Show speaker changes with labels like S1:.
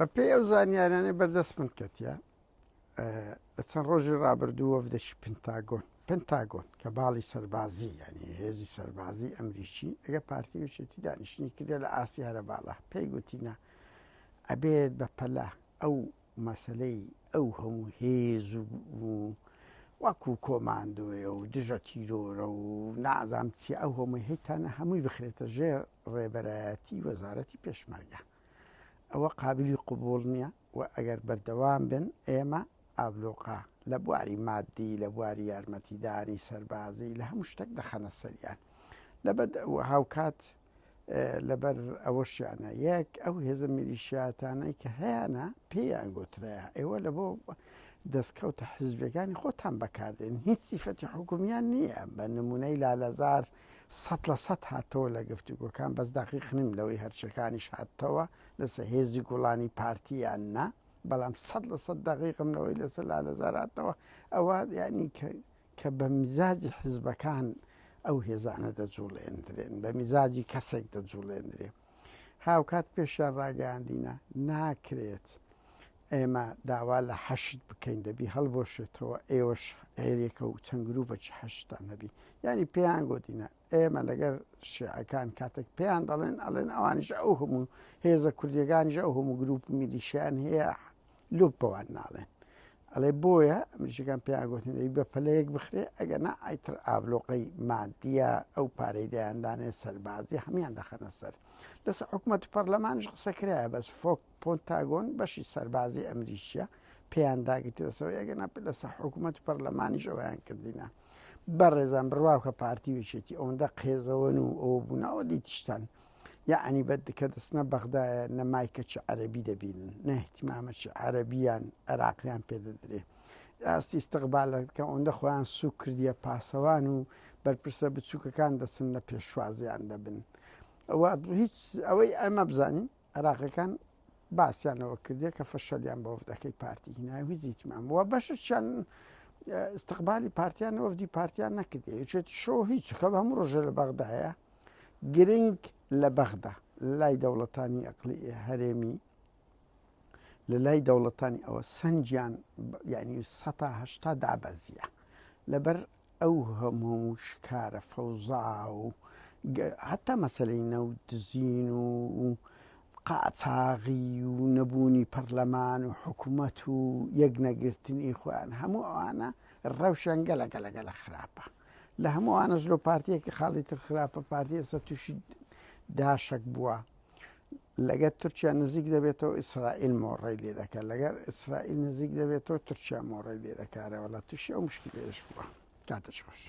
S1: بەپێی ئەو زانیارانەی بەردەست من کەتیە لە چەند ڕۆژی ڕابردوو وەفدێکی پنتاگۆن پنتاگۆن کە باڵی سەربازی یعنی هێزی سەربازی ئەمریکی ئەگە پارتی وچێتی دانیشتنی کردە لە ئاستی هەرە باڵا پێی گوتینە ئەبێت بە پەلە ئەو مەسەلەی ئەو هەموو هێز و وەکو کۆماندۆیە و دژە تیرۆرە و نازام چی ئەو هەمووی هەیتانە هەمووی بخرێتە ژێر ڕێبەرایەتی وەزارەتی پێشمەرگە ئەوە قابلی قبوڵ نییە و ئەگەر بەردەوام بن ئێمە ئابلۆقا لە بواری مادی لە بواری یارمەتیدانی سەربازی لە هەموو شتێک دەخەنە سەریان لەبەر هاوکات لەبەر ئەوەشیانە یەک ئەو هێزە میلیشیاتانەی کە هەیانە پێیان گوترایە ئێوە لە بۆ دەستکەوتە حزبەکانی خۆتان بەکاردێن هیچ سیفەتی حکومیان نییە بە نمونەی لالەزار سە لە سە هاتەوە لە گفتوگۆکان بەس داقیق نیم لەوەی هەرچەکانیش هاتەوە لەسەر هێزی گوڵانی پارتیان نا بەڵام سە لە سە دەقیقم لەوەی لەسەر لالەزار هاتەوە ئەوە ینی کە کە بە میزاجی حیزبەکان ئەو هێزانە دەجوڵێندرێن، بە میزاجی کەسێک دەجوڵێندرێ. هاوکات پێشیان ڕاگەیاندینە ناکرێت ئێمە داوا لە حەشد بکەین دەبی هەڵبۆشێتەوە ئێوەش هێرێکە و چەند گروپەکی حەشتان هەبی یعنی پێیان گوتینە ئێمە لەگەر شیعەکان کاتێک پێیان دەڵێن ئەڵێن ئەوانیش ئەو هەموو هێزە کوردیەکانیش ئەو هەموو گروپ میلیشیان هەیە لۆ بەوان ناڵێن ئەڵێ بۆیە ئەمریکیەکان پێیان گوتن دەبی بە پەلەیەک بخرێ ئەگەر نا ئیتر ئابلۆقەی مادیە ئەو پارەی دەیاندانێ سەربازی هەموان دەخەنە سەر لەسەر حکوومەت و پەرلەمانش قسە کرایە بەس فۆک پۆنتاگۆن بەشی سەربازی ئەمریکیە پێیان داگرتی لەسەر ئەگەر نا لەسەر حکوومەت و پەرلەمانیش ئەویان کردینە بەڕێزان بڕواکە پارتی وچێتی ئەوەندە قێزەوەن و ئەوە بوونەوە دیتیشتان یەعنی بە کە دەچنە بەغدایە نە مایکەکی عەرەبی دەبینن نە اهتمامەکی عەرەبیان عێراقیان پێ دەدرێ ئاستی استقبالەکە ئەوەندە خۆیان سوک کردیە پاسەوان و بەرپرسە بچووکەکان دەچن لە پێشوازیان دەبن ئەوە هیچ ئەوەی ئەمە بزانین عێراقیەکان باسیان لەوە کردیە کە فەشەلیان بە وەفدەکەی پارتی هینایە و هیچ ئیتمام و بەشێکیان استقبالی پارتیان وەفدی پارتیان نەکردی یەکێتی شۆ هیچ خە هەموو ڕۆژە لە بەغدایە گرنگ لە بەغدا لای دەوڵەتانی ئەقلی هەرێمی لە لای دەوڵەتانی ئەوە سەنجیان یعنی سەتا هەشتا دابەزیە لەبەر ئەو هەموو شکارە فەوزا و هەتا مەسەلەی نەوت دزین و قاچاغی و نەبوونی پەرلەمان و حکوومەت و یەک نەگرتنی خۆیان هەموو ئەوانە ڕەوشیان گەلە گەلە گەلە خراپە لە هەموو ئەوانەش لۆ پارتیەکی خاڵی تر خراپە پارتی ئێستا تووشی داشەک بووە لەگەر تورکیا نزیک دەبێتەوە ئیسرائیل مۆڕەی لێ دەکات لەگەر ئیسرائیل نزیک دەبێتەوە تورکیا مۆڕەی لێ دەکارەوە لە تووشی ئەو مشکلەیەش بووە کاتە خۆش.